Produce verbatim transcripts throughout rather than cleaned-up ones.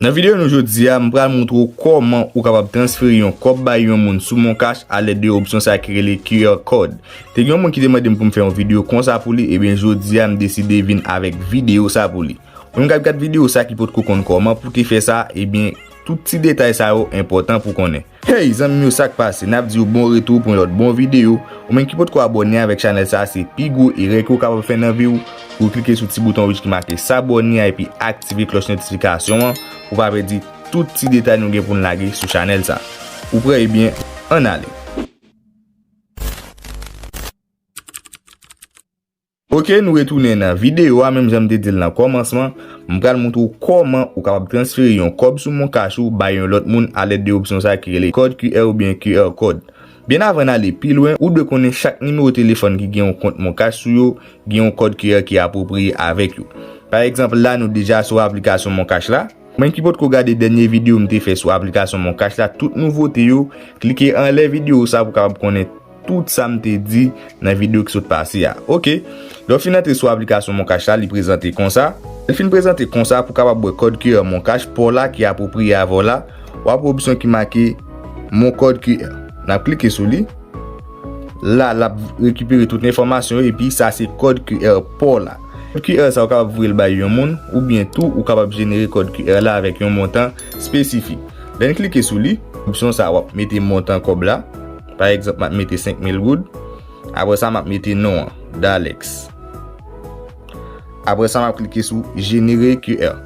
Nan videyo nou jodi a, m pral montre w kòman ou kapab transfere yon kòb bay yon moun sou MonCash alèd de opsyon sa ki rele Q R Code. Te gen yon moun ki te mande m pou m fè yon videyo konsa pou li, ebyen jodi a m deside vin avèk videyo sa pou li. Ou menm k ap gad videyo sa ki potko konn kòman pou te fè sa, ebyen tout ti detay sa yo enpòtan pou konnen. Hey zanmi m yo, sa k pase? N ap di w bon retou pou yon lòt bon videyo. Ou menm ki potko abòne avèk chanèl sa, se pi gwo erè ke w kapab fè nan vi w. Ou klike sou ti bouton wouj ki make sabòne a epi aktive klòch notifikasyon an pou w pa pèdi tout ti detay nou gen pou n lage sou chanèl sa. Ou prè? Ebyen, ann ale. Ok, nou retounen nan videyo a, menm jan m te di l nan kòmansman, m pral montre w kòman ou kapab transfere yon kòb sou MonCash ou bay yon lòt moun alèd de opsyon sa ki rele kòd Q R oubyen Q R Code. Byen avan n ale pi lwen, ou dwe konnen chak nimewo telefòn ki gen yon kont MonCash sou yo, gen yon kòd Q R ki apwopriye avèk yo. Pa egzanp, la nou deja sou aplikasyon MonCash la. Ou menm ki potko gade dènye videyo m te fè sou aplikasyon MonCash la, tout nouvote yo, klike anlè videyo sa pou w kapab konnen tout sa m te di nan videyo ki sot pase a. Ok, lè w fin antre sou aplikasyon MonCash la, li prezante konsa. Lè l fin prezante konsa, pou w kapab wè kòd Q R MonCash pa w la ki apwopriye avè w la, w ap wè opsyon ki make Mon code Q R. N ap klike sou li. La, l ap rekipere tout enfòmasyon yo, epi sa se kòd Q R pa w la. Kòd Q R sa, ou kapab voye l bay yon moun, oubyen tou, ou kapab jenere kòd Q R la avèk yon montan espesifik. Lè n klike sou li, opsyon sa, w ap mete montan kòb la. Pa egzanp, m ap mete senk mil goud. Apre sa, m ap mete non an, Dalex. Apre sa, m ap klike sou jenere Q R.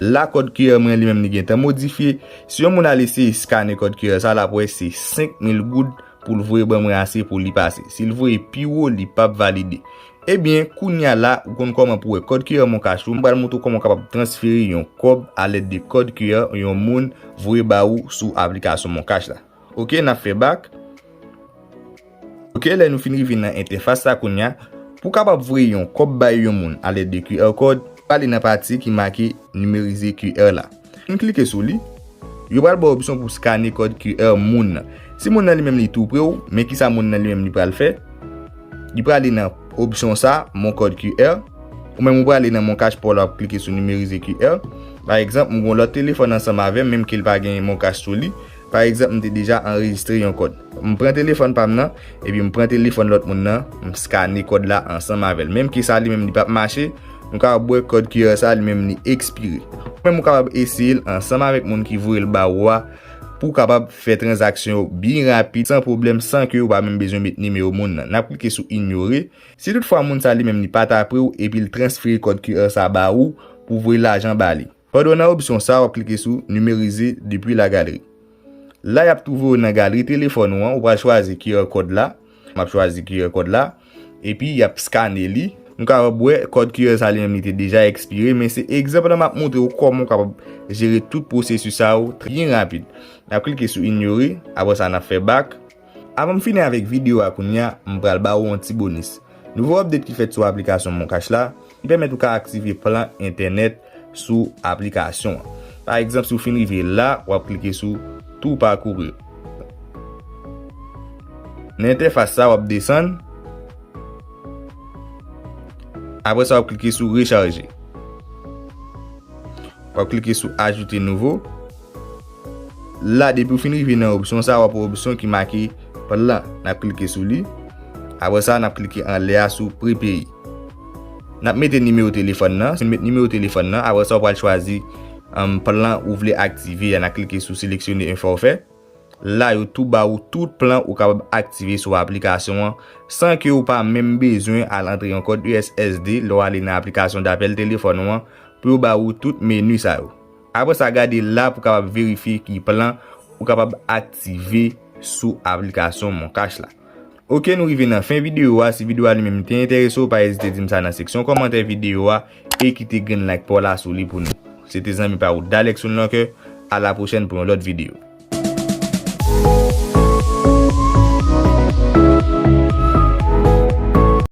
La, kòd Q R mwen li menm li gentan modifye. Si yon moun al eseye skane kòd Q R sa, l ap wè se senk mil goud pou l voye ban mwen ase pou li pase. Si l voye pi wo, li p ap valide. Ebyen, kounye a la, ou konn kòman pou wè kòd Q R MonCash ou. M pral montre w kòman w kapab transfere yon kòb alèd de kòd Q R yon moun voye ba ou sou aplikasyon MonCash la. Ok, n ap fè back. Ok, lè nou fin rive nan entèfas la kounye a, pou w kapab voye yon kòb bay yon moun alèd de Q R code, prale nan pati ki make numériser Q R la. Fin klike sou li, yo pral ba w opsyon pou skane kòd Q R moun nan. Si moun nan li menm li tou pre w, men kisa moun nan li menm li pral fè? Li prale nan opsyon sa, Mon code Q R. Ou menm ou prale nan MonCash pa w la, w ap klike sou numériser Q R. Pa egzanp, m gen yon lòt telefòn ansanm avè m, menm ke l pa gen MonCash sou li. Pa egzanp, m te deja anrejistre yon kòd. M pran telefòn pa m nan, epi m pran telefòn lòt moun nan, m skane kòd la ansanm avè l. Menm ke sa li menm li p ap mache, nou kapab wè kòd Q R sa li menm li ekspire. Ou menm ou kapab eseye l ansanm avèk moun ki voye l ba ou a, pou w kapab fè tranzaksyon yo byen rapid, san pwoblèm, san ke ou pa menm bezwen met nimewo moun nan. N ap klike sou inyore. Si toutfwa moun sa li menm li pa t apre w epi l transfere kòd Q R sa ba ou pou voye lajan ba li. Pandan w nan opsyon sa, w ap klike sou numériser depuis la galerie. La, y ap twouve w nan galri telefòn ou an, ou pral chwazi Q R code la. M ap chwazi Q R code la. Epi, y ap skane li. Nou kapab wè kòd Q R sa li menm li te deja ekspire, men se egzanp la m ap montre w kòman w kapab jere tout pwosesis sa yo byen rapid. N ap klike sou inyore, apre sa n ap fè back. Avan m fini avèk videyo a kounye a, m pral ba ou yon ti bonis. Nouvo update ki fèt sou aplikasyon MonCash la, ki pèmèt ou ka aktive plan entènèt sou aplikasyon an. Pa egzanp, si w fin rive la, w ap klike sou Tout parcourir. Nan entèfas sa, w ap desann. Apre sa, w ap klike sou Rechaje. W ap klike sou Ajouter nouveau. La, depi w fin rive nan opsyon sa, w ap wè opsyon ki make Plan. N ap klike sou li. Apre sa, n ap klike anlè a sou Prepeye. N ap mete nimewo telefòn nan. Si n met nimewo telefòn nan, apre sa, w pral chwazi, um, plan ou vle aktive a. N ap klike sou Sélectionner un forfait. La, yo tou ba ou tout plan ou kapab aktive sou aplikasyon an, san ke ou pa menm bezwen al antre yon kòd U S S D lè w ale nan aplikasyon dapèl telefòn ou an pou yo ba ou tout meni sa yo. Apre sa, gade la pou w kapab verifye ki plan ou kapab aktive sou aplikasyon MonCash la. Ok, nou rive nan fen videyo a. Si videyo a li menm te enterese w, pa ezite di m sa nan seksyon kòmantè videyo a e kite grenn like pa w la sou li pou nou. Se te zanmi pa w Dalex Sounlonke. A la pwochèn pou yon lòt videyo.